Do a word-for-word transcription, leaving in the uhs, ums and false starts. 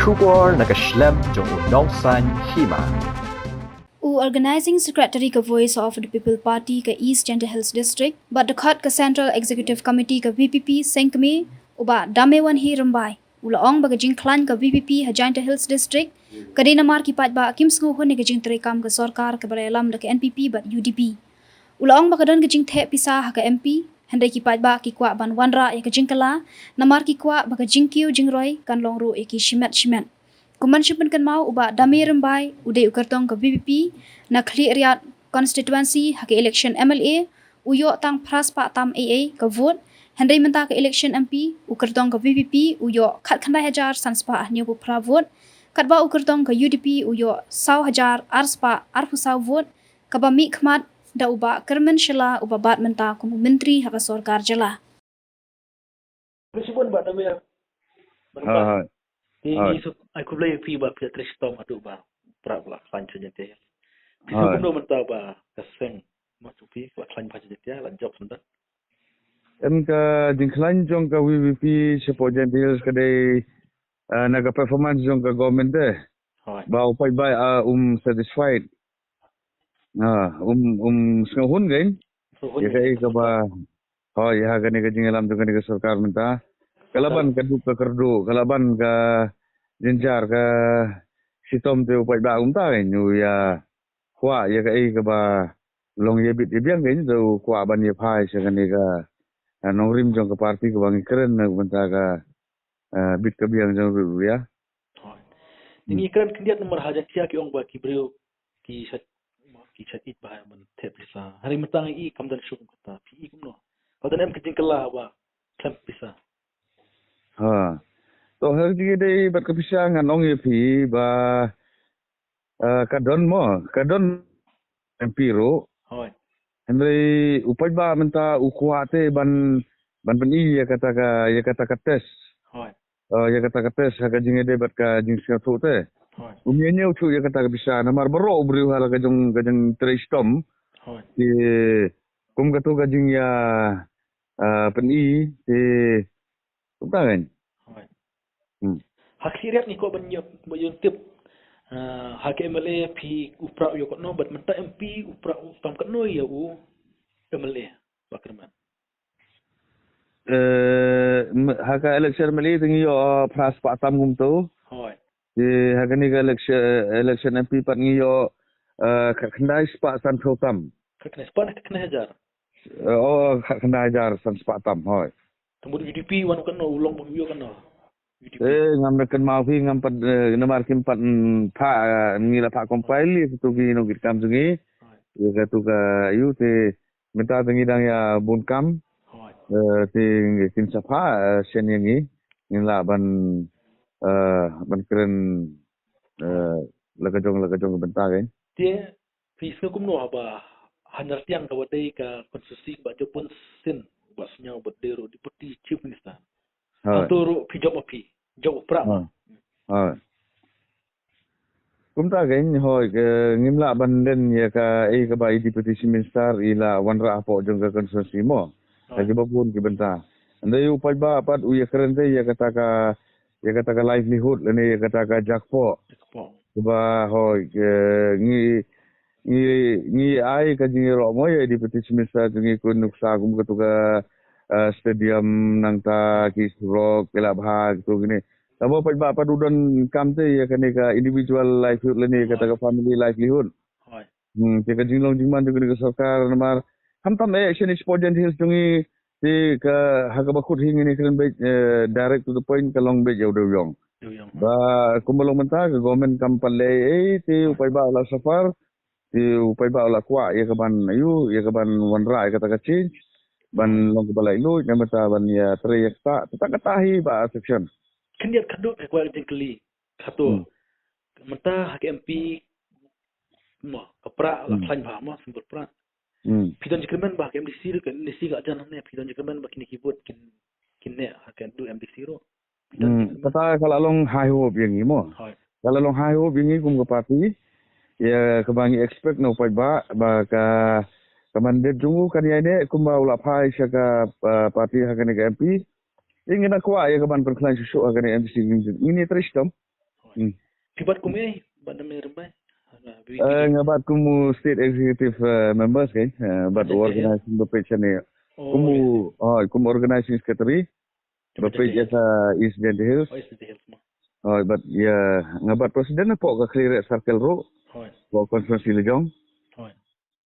Khubor na ka shlem jong u nongsan hima. U Organizing Secretary ka Voice of the People Party ka East Jaintia Hills District bad dkhot ka Central Executive Committee ka VPP sengkmie, u Bah Damewanhi Rymbai, u la ong ba ka jingkhlaiñ ka VPP ha Jaintia Hills District ka dei namar ki paidbah kim sngewhun ïa ka jingtrei kam ka sorkar kaba la ïalam da ka NPP bad UDP. U la ong ba ka don ka jingtheh pisa ha ka MP, hynrei ki paidbah ki kwah ban wanrah ïa ka jingkylla namar ki kwah ba ka jingkiew jingroi kan long ruh ïa ki shimet shimet. Kum ban shu pynkynmaw, u Bah Dame Rymbai u dei u kyrtong ka VPP na Khliehriat constituency. Ha ka election MLA u ïoh tang phra spah tam eiei ka vote, hynrei mynta ka election MP u kyrtong ka VPP u ïoh khatkhyndai hajar san spah hynñiewphew phra vote, katba u kyrtong ka UDP u ïoh saw hajar ar spah arphew saw vote, kaba mihkhmat da u Bah Kyrmen Shylla uba bat mynta kum u myntri ha ka sorkar jylla. Ka shibun ba da me. Ha, ha. Te Ha. Ngi suk ai khublei phi ba phi trei shitom haduh ba pra ba la khlaiñ sha Jaintia. Phi suk Ha. kumno mynta ba ka seng ma tu phi ba khlaiñ ba Jaintia la jop senda. Em, ka jingkhlaiñ jong ka VPP shapoh Jaintia Hills ka dei, eh, na ka performance jong ka government te. Hoi. Ba u paidbah, ah, um satisfied. Ah, um, um sngewhun kein. Sngewhun ïa kein. Kaei kaba, hoi, ïa kane ka jingïalam jong kane ka sorkar mynta. Ka la ban ka duk ka kyrduh, ka la ban ka jynjar ka shitom te u paidbah kumta kein u ïa kwah ïa kaei kaba long ïa bit ïa biang kein, te u kwah ban ïa phai sha kane ka, ah, nongrim jong ka party kaba ngi kren na ka bynta ka, ah, bit ka biang jong u ïa. Hoi. Te ngi kren khyndiat namar ha Jaintia ki ong ba ki briew ki sha, ki sha ïeit ba ban thep pisa. Hynrei mynta ngi i kam don shuh kata. Phi i kumno? Ka don em ka jingkylla ba thep pisa. Ha. To, ha ka jingïadei bad ka pisa ngan ong ïa phi ba, eh, ka don mo, ka don MP ruh. Hoi. Hynrei u paidbah mynta u kwah te ban, ban pyni ïa kata ka, ïa kata ka test. Hoi. Eh, ïa kata ka test ha ka jingïadei bad ka jingsngewthuh te. Hoi. Um ïa ñiew shuh ïa kata ka pisa namar baroh u briew ha la ka jong, ka jingtrei shitom. Hoi. Te kum katu ka jingïa, eh, pyni te kumta kein. Hoi. Hmm. Ha Khliehriat ngi kwah ban ïa, ban ïa tip. Ah, ha ka MLA phi u pra u ïa katno bad mynta MP u pra u tam katno ïa u MLA ba Kyrmen. Eh, m-, ha ka election MLA te ngi ïoh, eh, phra spah tam kumtu. Hoi. Te ha kane ka election, election MP pat ngi ïoh, eh, khatkhyndai spah sanphew tam. Khatkhyndai spah, khatkhyndai hajar. Eh, oh, khatkhyndai hajar san spah tam, hoi. Te mut UDP wan u katno, u long bad u ïoh katno? UDP. Eh, ngam da kynmaw phi, ngam pat, eh, namar kim pat, mm, phah, eh, ngi la phah compile ïa katu ki nongkitkam jong ngi. Hoi. Ïa katu ka ïu te mynta te ngi dang ïa bun kam. Hoi. Eh, te kin sa phah, eh, shen ïa ngi. Ngin lah ban, eh, ban kren, eh, la ka jong, la ka jong ka bynta kein. Te phi sngew kumno haba ha Nartiang kaba dei ka constituency ba jop bun sien ba sñiaw ba dei ruh Deputy Chief Minister. Hoi. Hato ruh phi jop ma phi, jop u pra ma. Hoi. Hoi. Kumta kein, hoi, ke ngim lah ban len ïa kaei kaba i Deputy Chief Minister i la wanrah hapoh jong ka constituency mo. Hoi. Ha kiba bun ki bynta. Hynrei u paidbah pat u ïakren te ïa kata ka, ïa kata ka livelihood lane ïa kata ka jaka kpoh. Jaka kpoh. Kaba hoi, ke ngi, ngi, ngi ai ka jingïaroh mo ïa i Deputy Chief Minister jong ngi, ko nuksa kum katu ka, eh, stadium, nangta ki surok ki la bha katu kine. Tangba paidbah pat u donkam te ïa kane ka individual livelihood lane kata ka family livelihood. Hoi. Hmm, te ka jinglong jingman jong kane ka sorkar namar khamtam eh shen i spot jan hills jong ngi, te ka ha kaba kut hi ngin ïakren beit, eh, direct to the point, ka long beit ïa u dewïong. Dewïong. Ba kumba long mynta ka government kam pat leh ei ei, te u paidbah u la suffer, te u paidbah u la kwah ïa kaban, ïa kaban wanrah ïa kata ka change ban long kaba laitluid, namar kata ban ïatrei ïa kata, kata kata hi ba section. Khyndiat khadduh ka kwah jingkylli. Kato. Hmm. Mynta ha ka MP mo, ka pra la khlaiñ bha mo, simple pra. Hmm. Phi don jingkyrmen ba ka MDC, ka MDC ka jan hangne, phi don jingkyrmen ba kine ki vote kin, kin neh ha ka MDC ruh. Phi don jingkyrmen. Kata ka la long high hope ïa ngi mo. Hoi. Ka la long high hope ïa ngi kum ka party. Ïa kaba ngi expect na u paidbah ba ka, ka mandate jong u kan ïaineh kumba u la phai sha ka, uh, party ha kane ka MP. Ïa ngi na kwah ïa kaban pynkhlaiñ shuh shuh ha kane ka MDC, ngin ïatrei shitom. Hmm. Phi bat kum ei, bat na me rimbai. Nga bat kum u state executive uh, members ke, uh, bat organizing ba page ne. Kum u, oh, kum organizing secretary ba page ya ka East Jaintia Hills. Oh, bat ya nga bat president na po ka Khliehriat Circle ro. Po constituency Lajong.